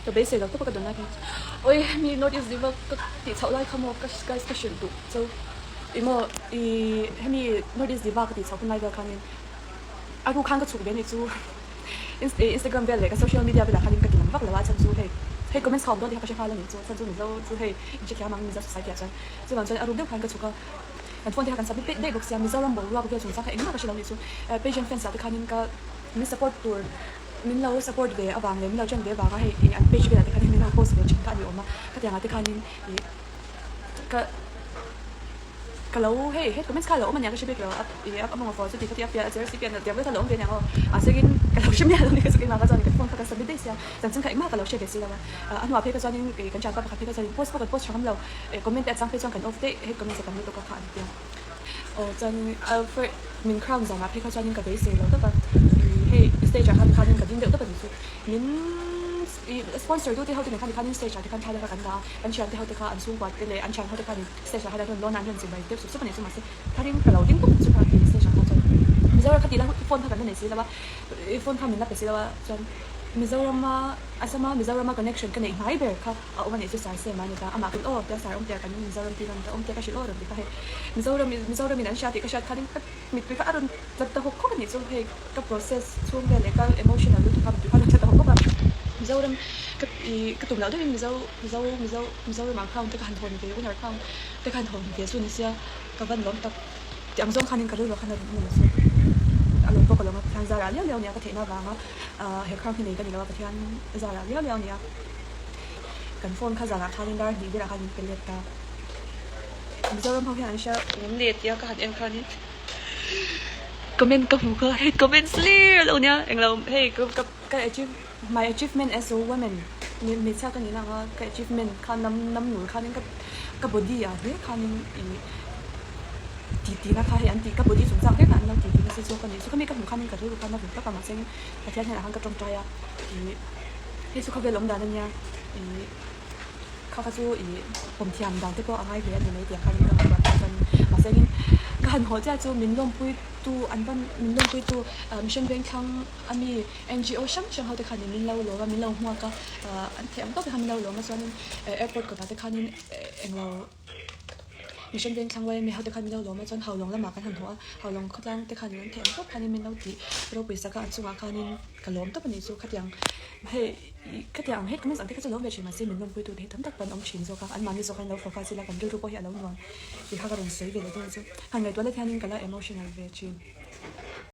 Ka beisei lo tawp a ka dawn lai kha oi mi North East Diva ka tih chhoh lai kha maw ka guys ka hrilh duh cho ih maw ih hemi North East Diva ka tih chhoh hun lai vel khanin a ru khan ka chhuk ve anih chu Instagram vel leh ka social media velah khanin ka ti lang vak lo a chhan chu hei hei comments kha awm dawn tih kha ka hre nghal anih chu chhan chu Mizo chu hei inhrethiam ang Mizo society ah chuan chuvang chuan a ru deuh khan ka chhuk a kan phone te kha kan submit daih bawk sia Mizoram boruak vel chungchang kha engmah ka hre lo anih chu pageant fans ah te khanin ka min support tur Min lo support ve avang leh min lo chen ve avanga hei ih an page velah te khanin min lo post ve thin kha a ni awm a, khatiang ah te khanin ih ka ka lo hei he comments kha a lo awm ania ka hre bik lo a ih a mawng a fawh chuti khati a pian a cher si pian tiang vel kha a lo awm ve aniang aw mahse in ka lo hre miah lo ni ka chu keimah kha chuan ka phone kha ka submit daih sia chanchin kha engmah ka lo hre ve si lo a, a hnuah phei kha chuanin ih kan thianpa pakhat phei kha chuanin post pawh kan post tha ngam lo ih comment te a chang phei chuan kan off daih hei comments a tam lutuk a kha an tia. Aw chuan Alfred min crown zanah phei kha chuanin ka beisei lo tawp a, ih hei stage ah khan khanin ka ding deuh tawp a nih chu. Min ih sponsor tu te ho te nen khan tikhanin stage ah te khan thlalak a kan dah a, kan thiante ho te kha an chhungkua te leh an thian ho te khanin stage ah khan an rawn lawn a an rawn chimbai deuh sup sup a nih chu mahse tharin ka lo ding tawp chu kha ih stage ah khan chuan Mizoram kha tih lai phone kha kan la nei si lo a, ih phone kha min la pe si lo a chuan Mizorama Assam-a Mizorama connection ka neih hnai ber kha A awm a nih chu Sar Sem a ni ta. Amah khan aw tia Sar Awmtea kan Mizoram tih rawn ta Awmtea ka hrilh aw rawn ti kha hei Mizoram Mizoram in an hria tih ka hriat khanin ka mittui kha a rawn tla ta hawk hawk a nih chu hei ka process chhung vel leh ka emotional lutuk kha mittui kha a rawn tla ta hawk hawk a. Mizoram ka ih ka tum loh deuhin Mizo Mizo Mizo Mizoram ang crown te ka han hawn ve winner crown te ka han hawn ve chu ni sia ka van lawm tak tih ang zawng khanin ka rilru khan a rawn awm a ni chu a lawm pawh ka lawm a Pathian zarah liau liau a nia ka theihna avanga ah he crown hi nei ka ni lo a Pathian zarah liau liau a nia. Kan phone kha zanah khanin dar hnih velah khan min pe let ta. Mizoram ho hian an hria awm le tia ka han en khanin comment ka hmu kha hei comment slir a lo nia englo hei ka ka ka achieve my achievement as a woman hmeichhia ka nihna anga ka achievement kha nam nam nul khanin ka ka body ah hle khanin ih tih tihna kha hei an tih ka body chungchang vek ah an lo tih tihna se zawk a nih chu khami ka hmuh khanin ka rilru khan a vun tak a mahse Pathian hnenah khan ka tawngtai a ih hei chu khawvel awm dan a nia ih kha kha chu ih pawm thiam dan te pawh a ngai ve a ni mai tih ang khanin ka ngaihtuah ta chuan mahse in ka han haw chiah chu min lawmpui tu an van min lawmpui tu ah mission vengthlang a mi NGO hrang hrang ho te khanin min lo lawm a min lo hmuak a ah an theih ang tawk te khan min lo lawm a chuanin airport kawtah te khanin englo Mission veng thlang uai a mi ho te khan min lo lawm a chuan Haulawng lamah kan han hmuh a, Haulawng khawtlang te khan an theih ang tawp khanin min lo tih ropui sak a, a chungah khanin ka lawm tawp a nih chu khatiang hei khatiang ang hei comments ang te kha chu lawm ve thin mahse min lawmpui tu te hi tam tak pawh an awm thin zawk a, anmahni zawk khan lo focus ila kan rilru pawh hi a lo nuam tih kha ka rawn sawi ve leh dawn chu han ngaihtuah let hianin ka la emotional ve thin.